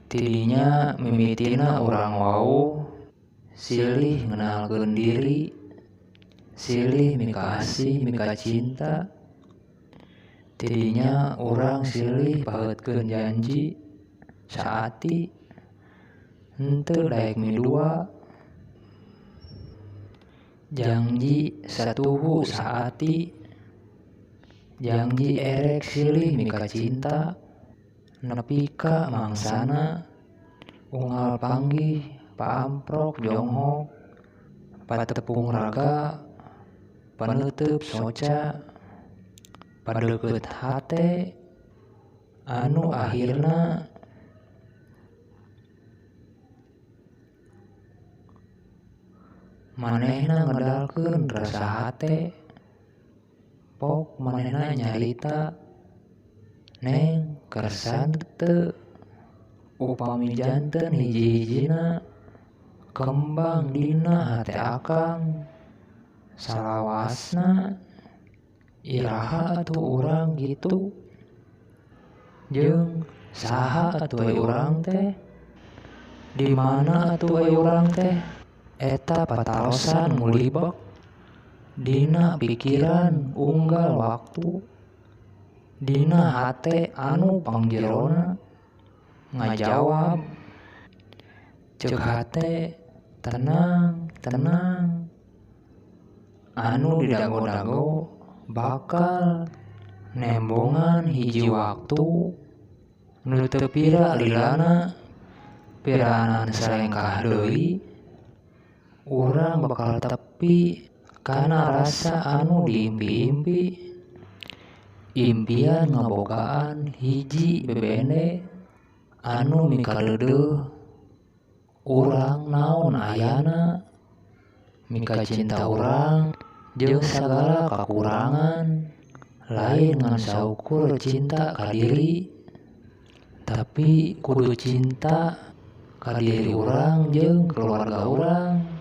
Tidinya mimitina urang wau silih ngenalkeun diri, silih mikaasih mikacinta. Tidinya urang silih paheutkeun janji saati henteu daek midua. Janji satuhu saati, janji erek silih mikacinta nepi ka mangsana unggal panggih paamprok jonghok patepung raga paneuteub soca padeukeut hate anu akhirna manehna ngedalkeun rasa hate. Pok manehna nyarita, Neng kersa teu upami janten hiji-hijina kembang dina hate akang salawasna. Iraha atuh urang kitu jeung saha atuh ai urang teh, di mana atuh ai urang teh? Eta patarosan ngulibek dina pikiran unggal waktu, dina hate anu pangjerona ngajawab. Ceuk hate tenang tenang, anu didago-dago bakal nembongan hiji waktu nu teu pira lilana, piraanan salengkah deui urang bakal tepi kana rasa anu diimpi-impi. Impian ngabogaan hiji bebende anu mikadeudeuh urang naon ayana, mikacinta urang jeung sagala kakurangan, lain ngan saukur cinta ka diri, tapi kudu cinta ka diri urang jeung keluarga urang.